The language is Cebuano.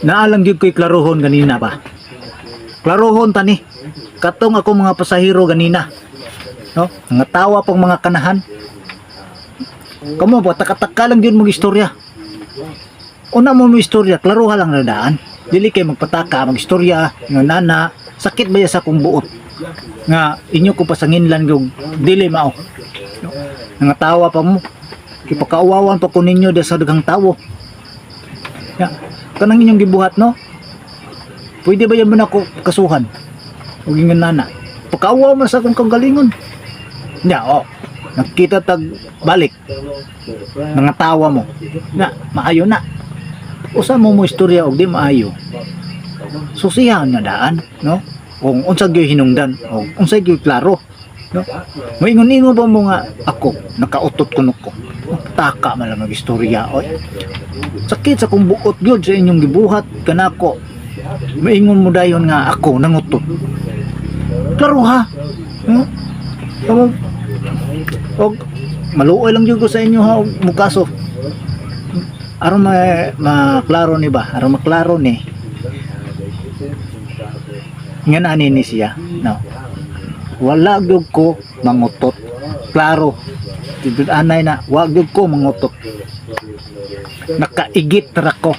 Naa lang gyud ko'y klarohon ganina ba. Klarohon tani. Katong ako mga pasahero ganina. No? Mga tawa pang mga kanahan. Kamo ba taka-taka lang gyud mong istorya. Una mo mo istorya, klaroha lang na daan. Dili kay magpataka, magistorya, nga nana, sakit ba ya sa akong buot? Nga inyo ko pasanginlan yung dili mao. No? Nangatawa pa mo. Kipakauwawan pa ko ninyo da sa daghang tawo. Ya, kanang inyong gibuhat, no? Pwede ba yan mo na ako kasuhan? O ingon nana. Pakauwaw man sa akong kagalingon. Ya, oh. Nakita tag balik. Nangatawa mo. Na, maayo na. Usa mo mo istorya og di maayo. Susihan nga daan, no? Kung unsa gyud hinungdan, o unsa gyud klaro, no? Moingon-ingon pa mo nga ako nakautot kuno ko. Taka man lang mag-istorya, oy. Sakit sa kong buot gyud sa inyong gibuhat kanako. Maingon mo dayon nga ako nangutot. Klaro ha. No? Kamo og maluoy lang gyud ko sa inyo ha og mukaso. Aron ma maklaro ni ba? Aron maklaro ni. Nga na ni siya, no? Wala gyud ko mangutot. Klaro. Titud anay na, wa gyud ko mangutot. Nakaigit ra ko.